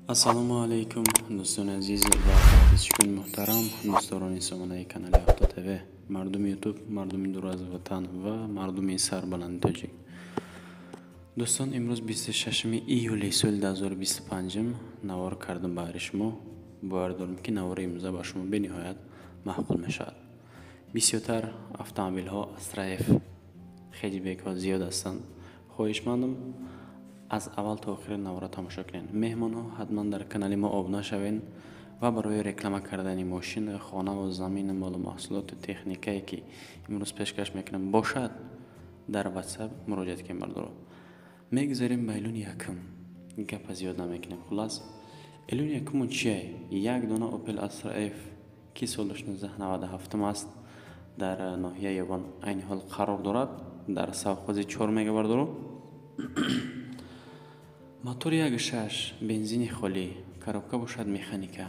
Ассалому алайкум, дӯстони азиз ва подписчикони муҳтарам, дӯстдорони сомонаи канали Авто ТВ, мардуми Ютуб, мардуми дур аз ватан ва мардуми сарбаланди тоҷик. Дӯстон, имрӯз 26 июли соли 2025 навор кардам баҳри шумо. Бовар дорам, ки навори имрӯза ба шумо бениҳоят маъқул мешавад. Бисёртар автомобилҳо Астра Ф, хетчбекҳо зиёд ҳастанд. Хоҳишмандам, аз аввал то охири навора тамошо кунед. Меҳмонҳо ҳатман дар канали мо обуна шавед ва барои реклама кардани мошин, хонаву замину молу маҳсулоту техникае, ки имрӯз пешкаш мекунам, бошад, дар WhatsApp муроҷиат кунед. Бардоро, мегузарем ба эълони якум, гапа зиёд намекунем. Хуллас, эълони якумон чие? Як дона Opel Astra F, ки соли 1997 аст, дар ноҳияи Ёвон айни ҳол қарор дорад, дар совхози чор мега. Бардоро, мотори 1,6, бензини холӣ, коробка бошад механика,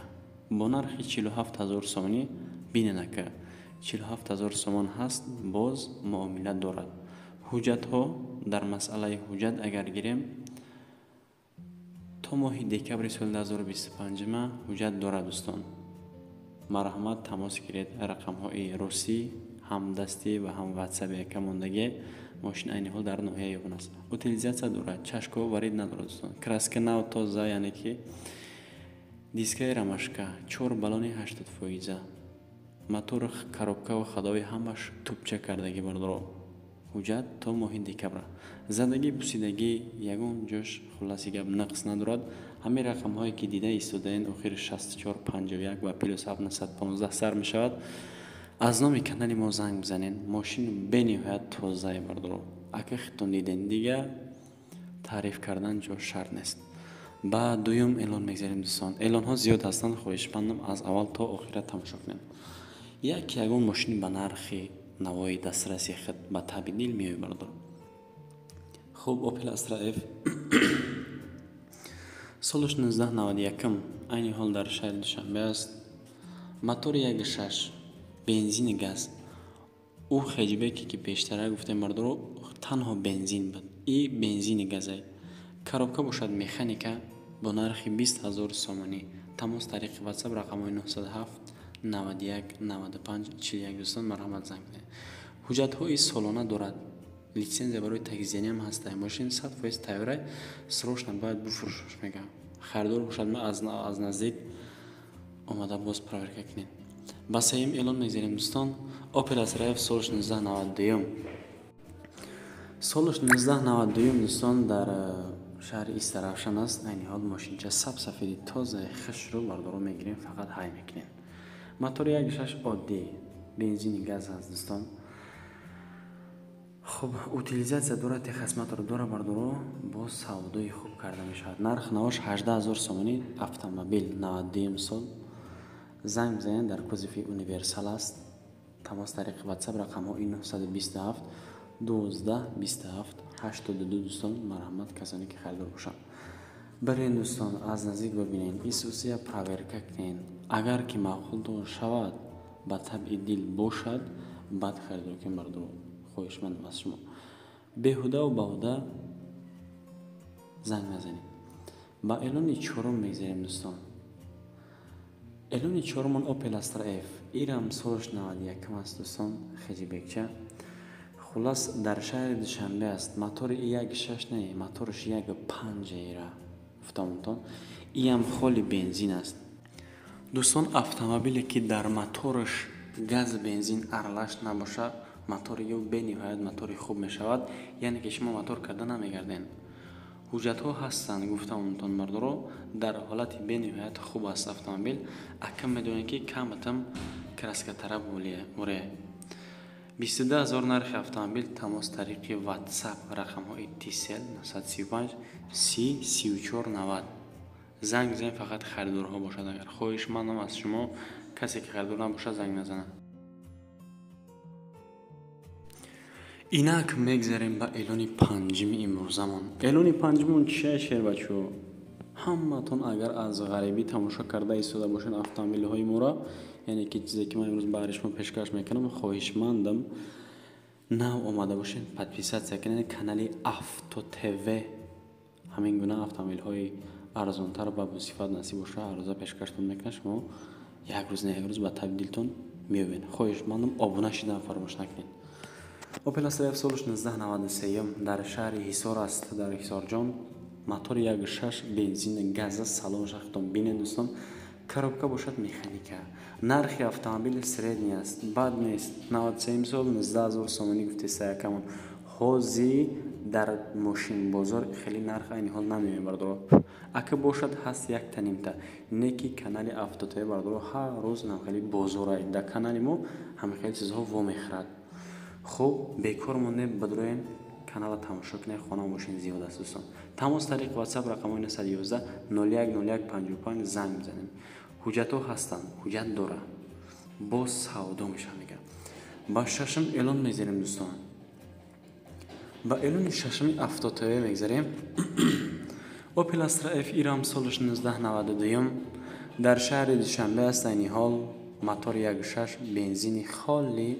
бо нархи 47 000 сомонӣ. Биненака, 47 000 сомон ҳаст, боз муомила дорад. Ҳуҷҷатҳо, дар масъалаи ҳуҷҷат агар гирем, то моҳи декабри соли 2025 ҳуҷҷат дорад. Дӯстон, марҳамат, тамос гиред. Рақамҳои русӣ, ҳам дастӣ ва ҳам ватсап яка мондагӣ. Мошин айни ҳол дар ноҳияи Ёвон аст. Утилизация дорад, чашкҳо варид надорад, дӯстон. Краска нав, тоза, яъне ки дискаи ромашка, чор баллони 80%, мотор, коробкаву ходовой ҳамаш тупча кардагӣ. Бардоро, ҳуҷҷат то моҳи декабр. Задагӣ, пусидагӣ ягон ҷош, хулласи гап, нақс надорад. Ҳамин рақамҳое, ки дида истодаен, охири 64 51 ва +7 915 сар мешавад, аз номи канали мо занг бизанед. Мошин бениҳоят тозае, бардоро, ака хитон диден, дига таъриф кардан ҷо шарт нест. Ба дуюм эълон мегзарем. Дӯстон, эълонҳо зиёд ҳастанд, хоҳишмандам, аз аввал то охира тамошо кунед. Як ягон мошини ба нархи навои дастраси худ ба таби дил меои, бардор. Хуб, Opel Astra F, солаш 1991, айни ҳол дар шаҳри Душанбе аст. Мотори 1,6, бензини газ. Ӯ хетчбеке, ки пештара гуфтем, бардоро, танҳо бензин буд, и бензини газай, коробка бошад механика, бо нархи 20 000 сомонӣ. Тамос тариқи WhatsApp, рақамҳои 907 91 95 41. Дӯстон, марҳамат, занг кунед. Ҳуҷҷатҳои солона дорад, литсензия барои таксизаниам ҳаста. Мошин 100% тайёрай, срочно бояд бифурӯшаш, мегӯям. Харидор бошад, аз наздик омада боз проверка кунед. Ба сеюм эълон мегзарем, дӯстон. Opel Astra F, солаш 1992, солаш 1992, дӯстон, дар шаҳри Истаравшан аст айни ҳол. Мошинча сабсафеди тозаи хушрӯ, бардоро, мегирем, фақат ҳай мекунем. Мотори 1,6 оддӣ, бензини газ ҳаст, дӯстон. Хуб, утилизация дорад, техосмотр дора, бардоро, боз савдои хуб карда мешавад. Нарх навош 18 000 сомонӣ. Автомобил 92 сол. Занг бизанед, дар кузови универсал аст. Тамос тариқи WhatsApp, рақамҳои 927 12 27 82. Дӯстон, марҳамат, касоне ки харидор бошанд, бирен, дӯстон, аз наздик бибинед, исусия проверка кунед. Агар ки маъқултон шавад, ба табъи дил бошад, баъд харидор кунед. Бардоро, хоҳишмандам аз шумо, беҳудаву баҳуда занг назанед. Ба эълони чорум мегзарем, дӯстон. Эълони чорумон Opel Astra F, ирам солаш 91 аст, дӯстон, хетчбекча. Хуллас, дар шаҳри Душанбе аст. Мотори 1,6 не, мотораш 1,5 ира гуфтамонтон. Иам холи бензин аст, дӯстон. Автомобиле, ки дар мотораш газ, бензин аралаш набошад, мотори ё бениҳоят мотори хуб мешавад, яъне ки шумо мотор карда намегарден. Ҳуҷҷатҳо ҳастанд, гуфтамонтон, мардоро, дар ҳолати бениҳоят хуб аст автомобил. Ака, медонед, ки каматам краскатараб буре. 22 000 нархи автомобил. Тамос тариқи WhatsApp, рақамҳои Tcell 935 30 34 90. Занг бизанед, фақат харидорҳо бошад агар. Хоҳишмандам аз шумо, касе ки харидор набошад, занг назанад. Инак мегзарем ба эълони панҷими имрӯзамон. Эълони панҷумон чия, шербачо? Ҳаматон агар аз ғарибӣ тамошо карда истода бошед автомобилҳои моро, яъне ки чизе, ки ман имрӯз баҳри шумо пешкаш мекунам, хоҳишмандам, нав омада бошед, подписаться кунед канали Авто ТВ. Ҳамин гуна автомобилҳои арзонтар ва босифат насиб боша, ҳар рӯза пешкаштон мекунад. Шумо як рӯз на як рӯз ба таби дилтон меёбед. Хоҳишмандам, обуна шидан фаромӯш накунед. Opel Astra F солаш 1993, дар шаҳри Ҳисор аст, дар Ҳисорҷон. Мотори 1.6, бензин, газ. Салон шахтон бинед, дӯстон. Коробка бошад механика. Нархи автомобил средний аст, бад нест. 93 сол, 19 000 сомонӣ гуфтеста якамон. Ҳозир дар мошинбозор хеле нарх айни ҳол намеоем, бардоро. Ака бошад, ҳаст якта нимта неки. Канали Автотв, бардоро, ҳар рӯз намхели бозорай. Дар канали мо ҳамихели чизҳо вомехӯрад. Хуб, бекор мондем, бидроен, канала тамошо кунед. Хона мошин зиёд аст, дӯстон. Тамос тариқи WhatsApp, рақамҳои 911 01 01 55 занг мезанем. Ҳуҷҷатҳо ҳастанд, ҳуҷҷат дора, боз савдо мешавад, мегӯям. Ба шашум эълон мегзарем, дӯстон. Ба эълони шашуми Автотв мегзарем. Opel Astra F ирам солаш 1992, дар шаҳри Душанбе аст айни ҳол. Мотор 1.6, бензини холӣ.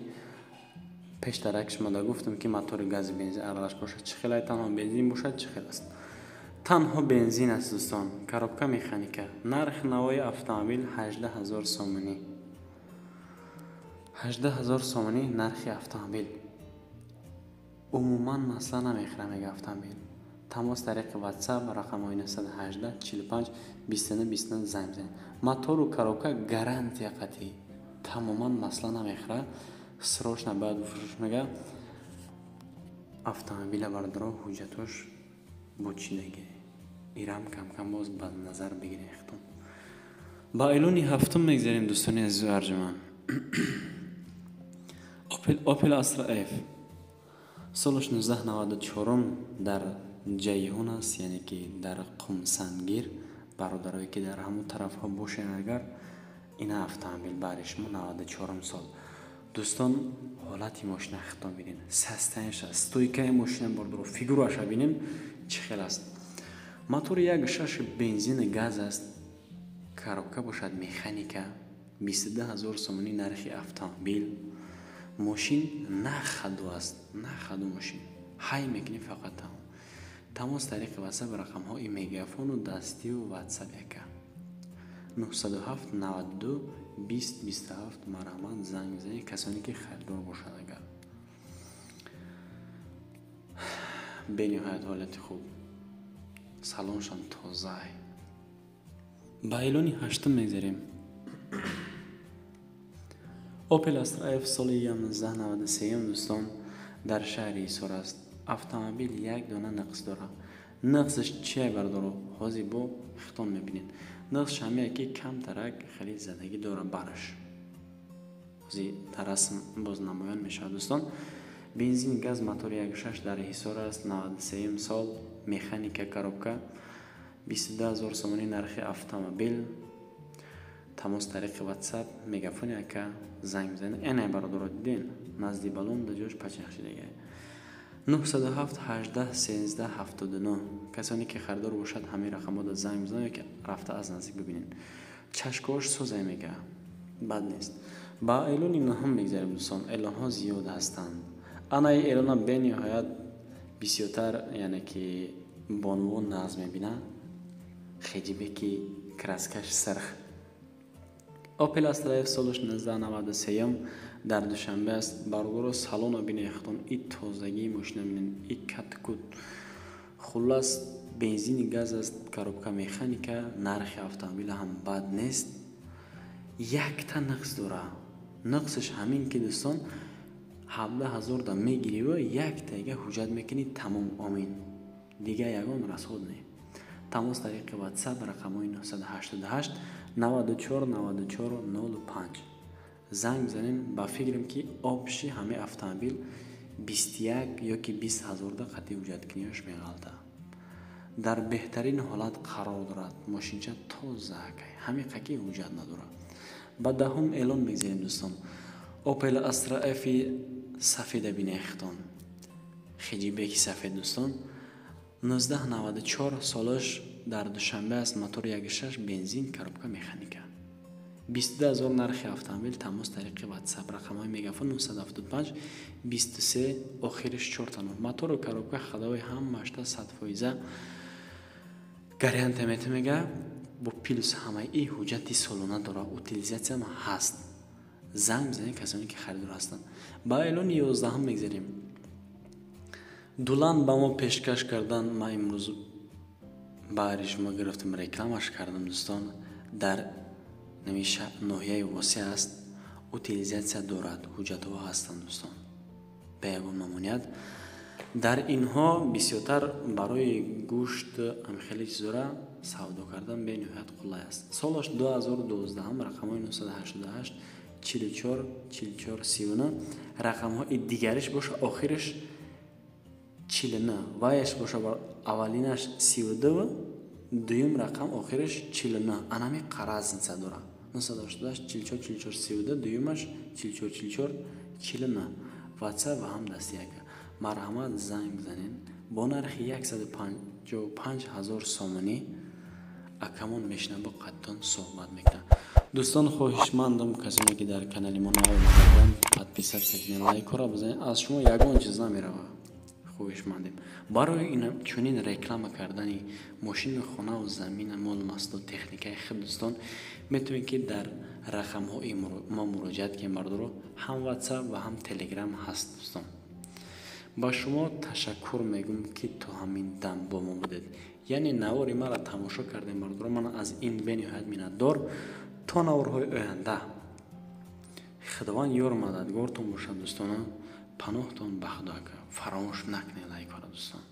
Пештарак шумода гуфтам, ки мотори гази бензин аралаш бошад, чӣ хел, танҳо бензин бошад, чӣ хел аст. Танҳо бензин аст, дӯстон, коробка механика. Нархи навои автомобил 18 000 сомонӣ. 18 000 сомонӣ нархи автомобил. Умуман масъала намехӯра, мега, автомобил. Тамос тариқи WhatsApp, рақамҳои 918 45 29 29 занг бизанед. Мотору коробка гарантия қатъӣ, тамоман масъала намехӯра. Срочно бояд бифурӯш, мега, автомобила. Бардоро, ҳуҷҷатош бучидагӣ, ирам камкам боз ба назар бигиред хитон. Ба эълони ҳафтум мегзарем, дӯстони азизу арҷуманд. Opel Astra F солаш 1994, дар Ҷайҳун аст, яъне ки дар Қумсангир. Бародарое ки дар ҳамон тарафҳо бошед, агар ина автомобил бари шумо, 94 сол, дӯстон. Ҳолати мошина хитон бинед, состояние ша, стойка и мошина, бардоро, фигураша бинем, чӣ хел аст. Мотори 1.6, бензини, газ аст, коробка бошад механика. 22 000 сомонӣ нархи автомобил. Мошин на ходу аст, на ходу, мошин ҳай мекунӣ фақат, тамом. Тамос тариқи WhatsApp, рақамҳои Мегафону дастиву WhatsApp яка 907 92 20 27. Марҳамат, занг бизанед, касоне ки харидор бошад агар. Бениҳоят ҳолати хуб, салоншон тозаай. Ба эълони ҳаштум мегзарем. Opel Astra F соли 1993, дӯстон, дар шаҳри Ҳисор аст. Автомобил як дона нақс дорад. Нақсаш чия, бардоро? Ҳозир бо хитон мебинед. Нақсш ҳамее ки камтарак хеле задагӣ дорад бараш. Ҳозир дар расм боз намоён мешавад, дӯстон. Бензин, газ, мотор 1.6, дар Ҳисор аст, 93 сол, механика коробка. 22 000 сомонӣ нархи автомобил. Тамос тариқи WhatsApp, Мегафони ака занг бизанед. Эна, бародаро, диден, назди балон да ҷош пачахшидага. 907 18 13 79. Касоне ки харидор бошад, ҳамин рақамҳода занг бизанед ё ки рафта аз наздик бибинед. Чашкош созай, мега, бад нест. Ба эълони нӯҳум мегзарем, дӯстон. Эълонҳо зиёд ҳастанд. Анаи эълона бениҳоят бисёртар, яъне ки бонувон нағз мебинанд. Хеҷибеки краска ш сирх. Opel Astra F солаш 1993, дар Душанбе аст. Бародаро, салонро бинед худтон, и тозагии мошина бинед, и каткут. Хуллас, бензини, газ аст, коробка механика. Нархи автомобила ҳам бад нест. Якта нақс дора. Нақсаш ҳамин ки, дӯстон, 17 000 да мегириву яктага ҳуҷҷат мекунӣ, тамом, омин, дигар ягон расход не. Тамос тариқи WhatsApp, рақамҳои 988 94 94 05 занг бизанем. Ба фикрам, ки общий ҳамаи автомобил 21 ё ки 20 ҳазорда қатъи ҳуҷҷаткуниёш меғалта. Дар беҳтарин ҳолат қарор дорад, мошинча тоза, ҳамин қаки ҳуҷҷат надорад. Ба даҳум эълон мегзарем, дӯстон. Opel Astra F сафеда бинехтон, хеҷибеки сафед, дӯстон. 1994 солаш, дар Душанбе аст. Мотор 1.6, бензин, коробка механика. 22 000 нархи автомобил. Тамос тариқи WhatsApp, рақамҳои Мегафон 975 23, охириш 4 мотору коробка ходовой ҳамаашта 100%. Гарантия мета мега, бо плюс ҳамаи ҳуҷҷати солона дора, утилизатсиям ҳаст. Занг бизанед касоне ки харидор ҳастанд. Ба эълони 11-ҳам мегзарем. Дулан ба мо пешкаш кардан, ман имрӯз баҳри шумо гирифтам, рекламаш кардам, дӯстон. Дар ноҳияи Восеъ аст, утилизатсия дорад, ҳуҷҷатҳо ҳастанд, дӯстон, бе ягон мамоният. Дар инҳо бисёртар барои гӯшт, хеле чизора савдо кардан бениҳоят қулай аст. Солаш 2012, рақамҳои 988 44 44 39, рақамҳои дигариш боша охириш 49, ваяш боша аввалинаш 32, дуюм рақам охириш 49. Анами разница дора: 988 44 44 32, дуюмаш 44 44 49. Ватсап ва ҳам дастияка. Марҳамат, занг бизанед. Бо нархи 155 ҳазор сомонӣ акамон мешинад, бо қаттон суҳбат мекунад. Дӯстон, хоҳишмандам, касоне ки дар канали мо нав омаданд, подписаться кунед, лайкҳоро бизанед, аз шумо ягон чиз намеравад. Хоҳишмандем барои ин чунин реклама кардани мошину, хонаву замина, мол, маҳсулот, техникаи худ, дӯстон, метавонед ки дар рақамҳои мо муроҷиат кунед. Бардоро, ҳам Ватсап ва ҳам Телеграм ҳаст. Дӯстон, ба шумо ташаккур мегӯм, ки то ҳамин дам бо мо будед, яъне навори маро тамошо кардем. Бардоро, ман аз ин бениҳоят миннатдор. То наворҳои оянда Худованд ёру мададгортон бошад, дӯстона. Паноҳтон ба Худо. Фаромӯш накунед лайкҳоро, дӯстон.